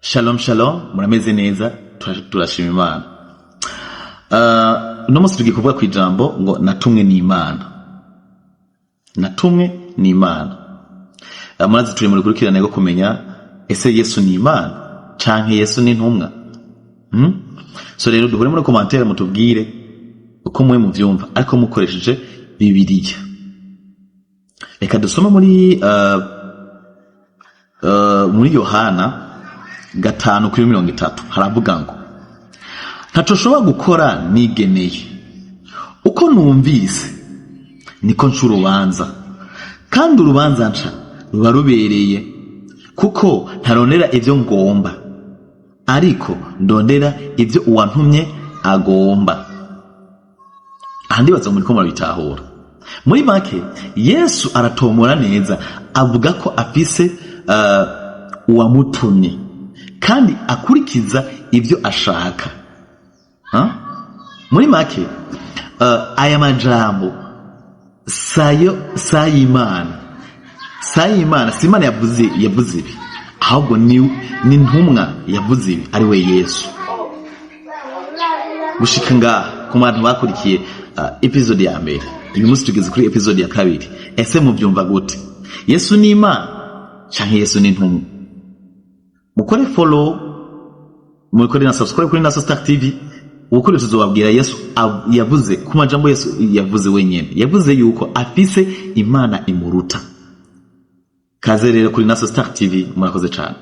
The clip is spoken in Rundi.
Shalom shalom, murameze neza? Turashima Imana. Uno munsi tugiye kuvuga ku ijambo ngo "Natumwe n'Imana". Natumwe n'Imana. Murazi turi mu rukurikirane rwo kumenya ese Yesu ni Imana canke Yesu ni intumwa? So rero duhure muri commentaire, mutubwire uko mwe muvyumva, ariko mukoresheje Bibiliya. Reka dusome muri Yohana 5:30. Haravuga ngo: "Ntaco nshobora gukora nigeneye. Uko numvise niko nca urubanza, kandi urubanza nca ruba rubereye, kuko ntarondera ivyo ngomba, ariko ndondera ivyo uwantumye agomba." Aha ndibaza muriko murabitahura. Muri make, Yesu aratomora neza, avuga ko afise uwamutumye kandi akurikiza ivyo ashaka. Ha? Muri make, aya majambo sayo sayimana, sayimana, si Imana yavuze ibi, ahubwo ni ntumwa yavuze ibi, ari we Yesu. Gushika ngaha, ku bantu bakurikiye episode ya mbere, uyu munsi tugeze kuri episode ya kabiri. Ese muvyumva gute? Yesu ni Imana canke Yesu ni intumwa? Mukore follow, mukore na subscribe kuri Naso Star TV. Ubukuri tuzobabwira Yesu yavuze ku majambo Yesu yavuze wenyene. Yavuze yuko afise Imana imuruta. Kaze rero kuri Naso Star TV. Murakoze cane.